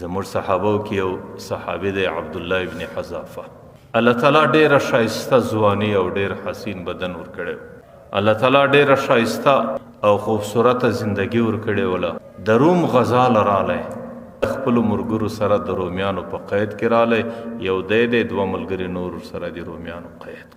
زموږ صحابو کې یو صحابي دی عبدالله ابن حذافه. الله تعالی ډېره ښایسته ځواني او ډېر حسین بدن ورکړی، الله تعالی ډېره ښایسته او خوبصورته زندګي ورکړې وله. د روم غزا له رالی، خپلو ملګرو سره د رومیانو په قید کې رالی، یو دی دی دوه ملګري نور ورسره د رومیانو قید کړ.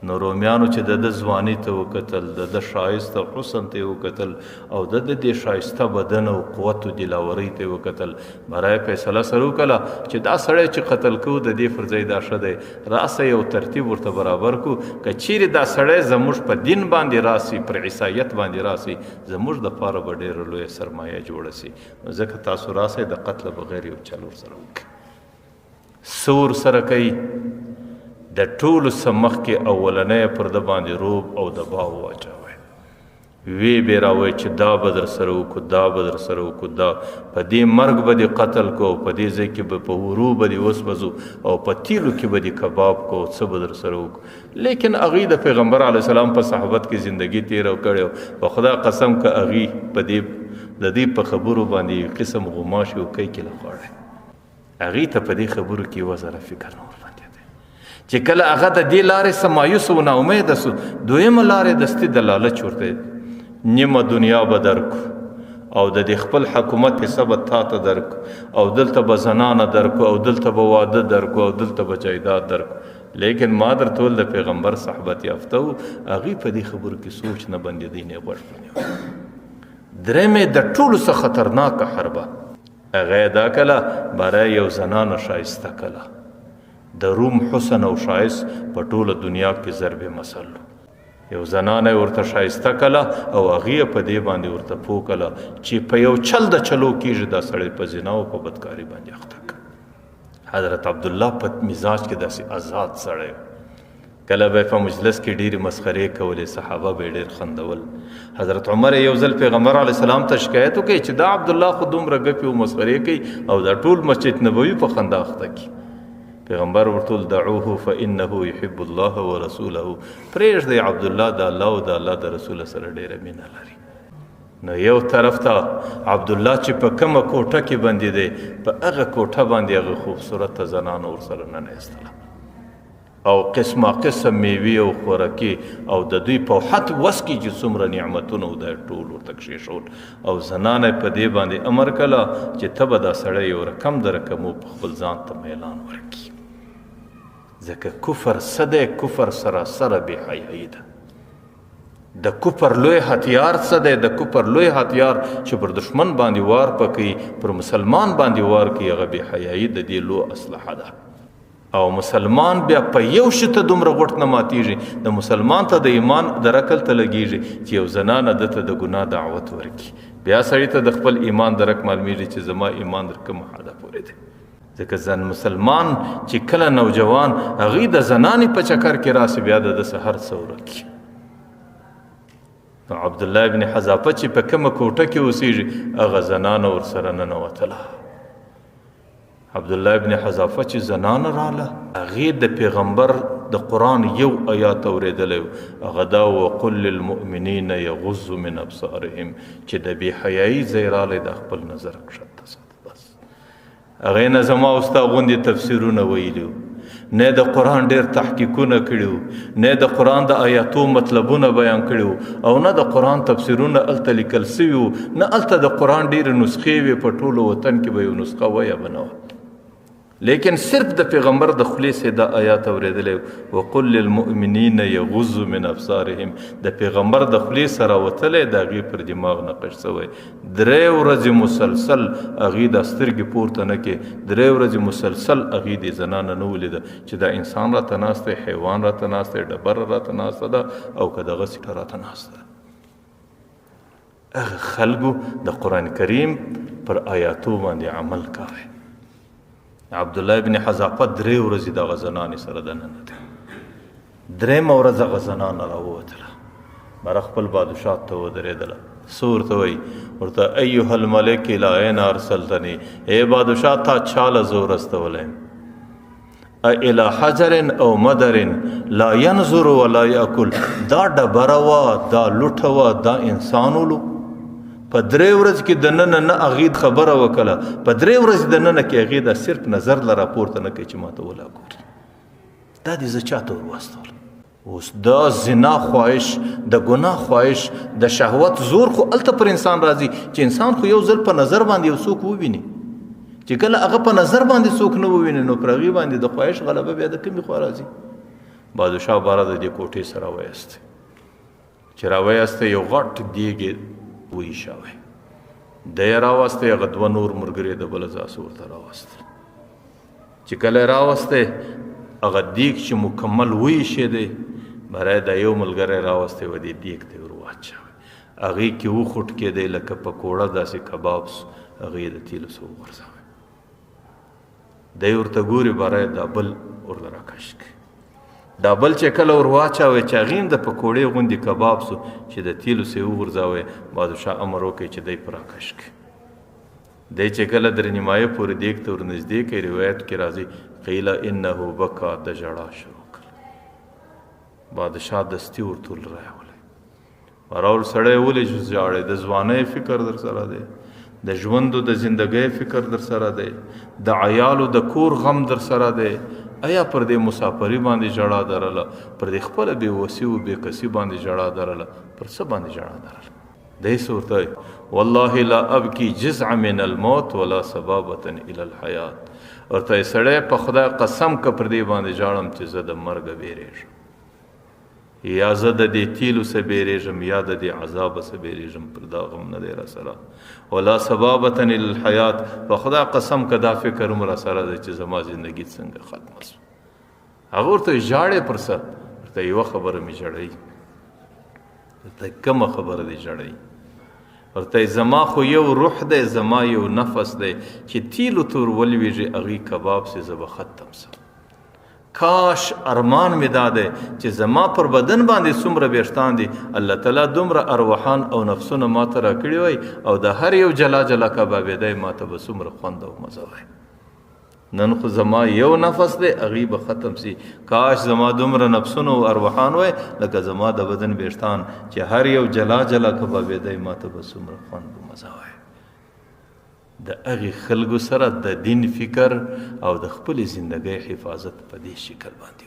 نو رومیانو چې د ده ځواني ته وکتل، د ده ښایست او حسن ته یې وکتل او د ده دې ښایسته بدن او قوت او دلاورۍ ته یې وکتل، برای فیصله سره وکړه چې دا سړی چې قتل کوو د دې پر ځای دا ښه دی، راسه یو ترتیب ورته برابر کړو، که چیرې دا سړی زموږ په دین باندې راسي، پر عیسایت باندې راسي، زموږ دپاره به ډېره لویه سرمایه جوړه سي، نو ځکه تاسو راسئ د قتله بغیر یو چل ورسره وکړئ. څه ورسره کوي؟ د ټولو څه مخکې اولنی پر ده باندې روب او دباو واچوی، وی به راوی چې دا به در سره وکړو، دا به در سره وکړو، دا په دې مرګ به دې قتل کو، په دې ځای کې به په ورو به دې وسوځو او په تیلو کې به دې کباب کو، څه به در سره وکړو. لیکن هغوی د پیغمبر علیه السلام په صحبت کې زندګي تېره کړې وه. په خدا قسم که هغوی په دې د دې په خبرو باندې یو قسم غوماشې او کیکې له خوړی، هغوی ته په دې خبرو کې یوه ذره فکر نه ورباندې دی. چې کله هغه د دې لارې څخه مایوس او ناامیده سو، دویمه لارې دستي د لالچ ورته نیمه دنیا به درکو او د دې خپل حکومت حصه به تا ته درکو او دلته به زنانه درکو او دلته به واده درکو او دلته به جایداد درکو. لیکن ما درته ویل د پیغمبر صحبت یافته و، هغوی په دې خبرو کې سوچ نه بندېدی، نه یې غوږ ونیو. درېیم یې د ټولو څخه خطرناکه حربه هغه یې دا کله برای یو زنانه ښایسته کله د روم حسن او ښایست په ټوله دنیا کې ضرب مثل. یو زنانه یې ورته ښایسته کله او هغې یې په دې باندې ورته پوه کله چې په یو چل د چلو کېږي دا سړی په زنا او په بدکاري باندې اخته کړ. حضرت عبدالله په مزاج کې داسې آزاد سړی و، کله به په مجلس کې ډېرې مسخرې کولې، صحابه به یې ډېر خندول. حضرت عمر یو ځل پیغمبر علیه السلام ته شکایت وکړي چې دا عبدالله خو دومره ګپې او مسخرې کوي او دا ټول مسجد نبوي په خندا اخته کړي. پیغمبر ورته وویل دعوه فانه يحب الله ورسوله، پرېږدئ عبدالله د الله او د الله د رسول سره ډېره مینه لري. نو یو طرف ته عبدالله چې په کومه کوټه کې بندي دی، په هغه کوټه باندې هغه خوبصورته زنانه ورسره ننه او قسمه قسم میوې او خوراکې او د دوی په حد وس کې چې څومره نعمتونه وو دا ټول ورته کښېښول. او زنانه په دې باندې امر کړه چې ته به دا سړی یو رقم د رقمو په خپل ځان ته میلان ورکړي، ځکه کفر څه دی؟ کفر سراسره بې حیایي ده. د کفر لوی هتیار څه دی؟ د کفر لوی هتیار چې پر دښمن باندې وار پکوي، پر مسلمان باندې وار کوي، هغه بې حیایي د دې لوی اسلحه ده. او مسلمان بیا په یو شي ته دومره غوټ نه ماتېږي، د مسلمان ته د ایمان درک هلته لګېږي چې یو زنانه ده ته د ګناه دعوت ورکړي، بیا سړي ته د خپل ایمان درک معلومېږي چې زما ایمان تر کومه حده پورې دی. ځکه ځان مسلمان چې کله نوجوان هغوی د زنانې په چکر کې راسي، بیا د ده څه هر څه ورکړي. نو عبدالله ابن حذافه چې په کومه کوټه کې اوسېږي، هغه زنانه ورسره ننوتله. عبدالله ابن حذافه چې زنانه راله، هغې د پیغمبر د قرآن یو آیات اورېدلی و، هغه دا وقل للمؤمنین یغضوا من ابصارهم، چې د بې حیایي ځای رالی د خپل نظر کښته ساته. بس هغې نه زما او ستا غوندې تفسیرونه ویلي وو، نه د قرآن ډېر تحقیقونه کړي وو، نه د قرآن د آیاتو مطلبونه بیان کړي وو، او نه د قرآن تفسیرونه هلته لیکل سوي وو، نه هلته د قرآن ډېرې نسخې وې، په ټولو وطن کې به یو نسخه وه یا به نه وه. لیکن صرف د پیغمبر د خولې څخه دا آیات اورېدلی وقل للمؤمنین یغضوا من ابصارهم، د پیغمبر د خولې څخه راوتلی د هغې پر دماغ نقش سوی. درې ورځې مسلسل هغې دا سترګې پورته نه کړې، درې ورځې مسلسل هغې دې زنانه نه ولیده چې دا انسان راته ناست دی، حیوان راته ناست دی، ډبره راته ناسته ده او که دغسې راته ناسته ده. هغه خلکو د قرآن کریم پر آیاتو باندې عمل کاوه. عبدالله ابن حذافه درې ورځې دغه زنانې سره دننه دی. درېیمه ورځ هغه زنانه راووتله، بره خپل بادشاه ته ودرېدله. څه ورته وایي؟ ورته ایها الملک الی این ارسلتني، ای بادشاه تا چا له زه ورستولی یم؟ الی حجر او مدر لا ینظر ولا یأکل، دا ډبره وه، دا لوټه وه، دا انسان ولو، په درې ورځ کې دننه نه هغې خبره وکړه، په درې ورځې دننه کې هغې دا صرف نظر له راپورته نه کوي چې ماته ولا ګوري. دا دې زه چاته ور واستولم؟ اوس د زنا خواهش، د ګناه خواهش، د شهوت زور خو هلته پر انسان راځي چې انسان خو یو ځل په نظر باندې یو څوک وویني، چې کله هغه په نظر باندې څوک نه وویني نو پر هغې باندې د خواهش غلبه بیا د کومې خوا راځي. بادشاه باره د دې کوټې سره وایستی، چې راوایستی یو غټ دیګ یې وایشاوی، دی یې راوستی، هغه دوه نور ملګري د بله ځای څخه ورته راوستل. چې کله یې راوستی هغه دیګ چې مکمل وایشېدی، برای دا یو ملګری راوستی و دې دیګ ته یې ور واچوی، هغې کې وخوټکېدی لکه پکوړه داسې کباب سو، هغې یې د تېلو څخه وغورځوی. دی ورته ګوري، برای دا بل ورله راکش کړي. دا بل چې کله ور واچاوی چې هغې هم د پکوړې غوندې کباب سو، چې د تېلو څخه یې وغورځاوی، بادشاه امر وکړي چې دی پر راکش کړي. دی چې کله در نیمایي پورې دیګ ته ورنږدې کړي، روایت کې راځي قیل انه بکا، د ژړا شروع کړه. بادشاه دستي ورته راولی، راول سړی ولې ژاړې؟ د ځوانۍ فکر در سره دی، د ژوند د زندګۍ فکر در سره دی، د عیالو د کور غم در سره دی. ایا پر دې مسافري باندې ژړا درله، پر دې خپله بې وسي او بې کسي باندې ژړا درله، پر څه باندې ژړا درله؟ دی څه ورته وایي؟ والله لا ابکي جزع من الموت ولا سبابة الى الحیات. ورته یې سړی په خدای قسم که پر دې باندې ژاړم چې زه د مرګه بیرېږم، یا زه د دې تیلو څخه بیرېږم، یا د دې عذابه څخه بیرېږم، پر دا غم نه دی راسره. ولا سبابة الى الحیات، په خدای قسم که دا فکر هم راسره دی چې زما زندګي څنګه ختمه شوه. هغه ورته ژاړې پر څه؟ ورته یوه خبره مې ژاړئ. ورته کومه خبره دې ژاړئ؟ ورته زما خو یو روح دی، زما یو نفس دی چې تیلو ته ور ولوېږي هغې کباب سي زه به ختم سم. کاش ارمان مې دا دی چې زما پر بدن باندې څومره ویښتان دي، الله تعالی دومره ارواحان او نفسونه ما ته راکړي وای، او د هر یو جلا جلا کبابېدی ما ته به څومره خوند او مزه وای. نن خو زما یو نفس دی، هغې به ختم سي. کاش زما دومره نفسونه او ارواحان وای لکه زما د بدن ویښتان چې هر یو جلا جلا کبابېدی ما ته به څومره خوند او مزه وای. د هغې خلکو سره د دین فکر او د خپلې زندګۍ حفاظت په دې شکل باندې